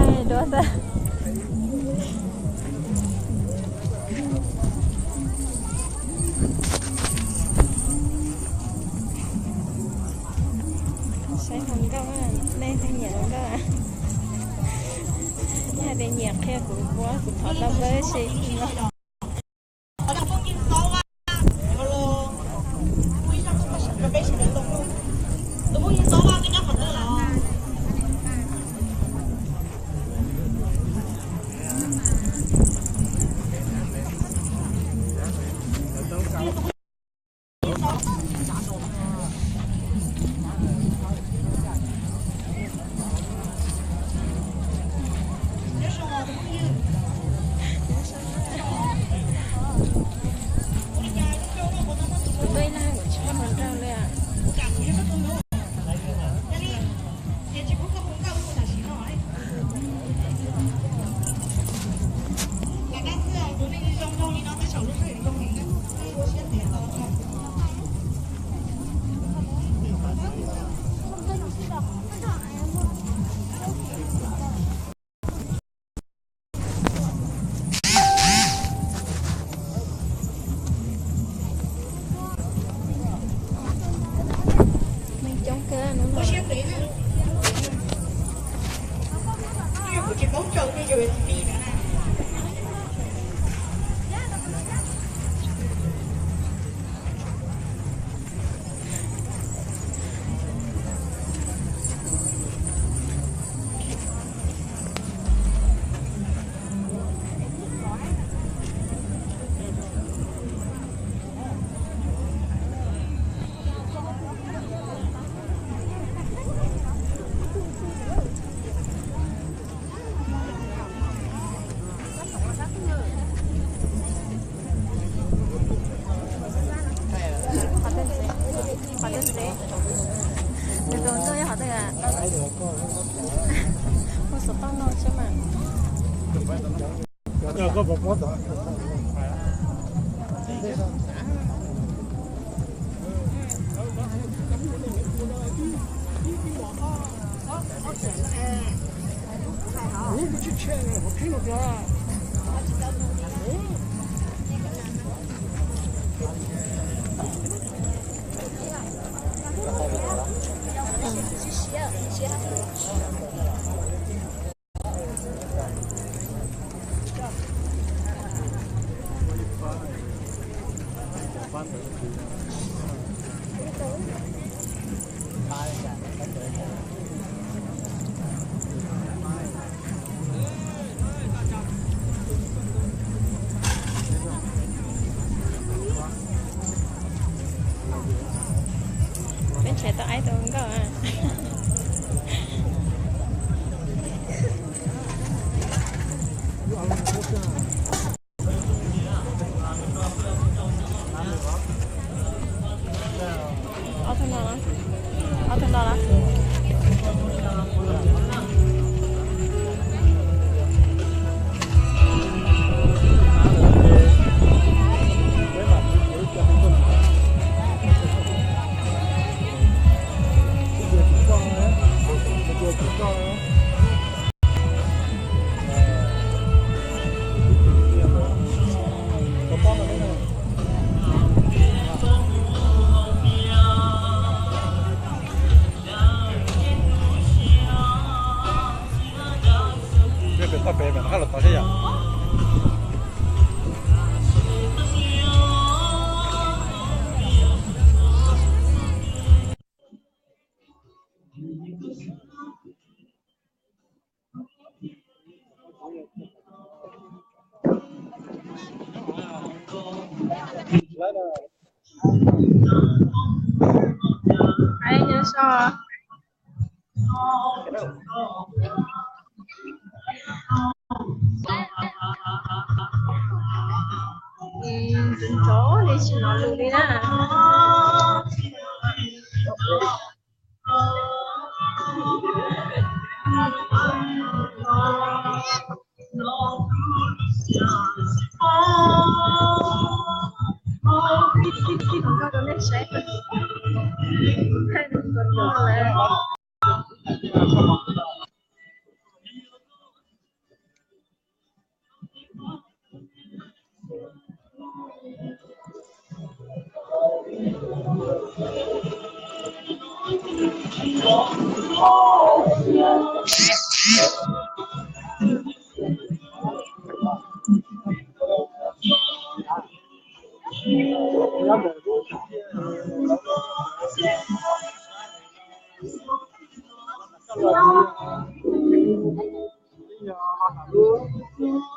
Thaij duab xwb. Saib hluas nkauj, nej thiaj nyiam hluas nkauj. Yog tias nyiam qhia kuv, kuv thov tau npawb si. Neeg coob kawg no. Qhov twg ntxeev? Qhov twg ntxeev? Nws tus nkauj yog qhov twg? Muaj xov tooj no thiab mas. Peb nrhiav tau ib tug nkauj. Ob tug no, ob tug no los? Ai, nyob zoo. Ntxov li tsis hnov lus li na.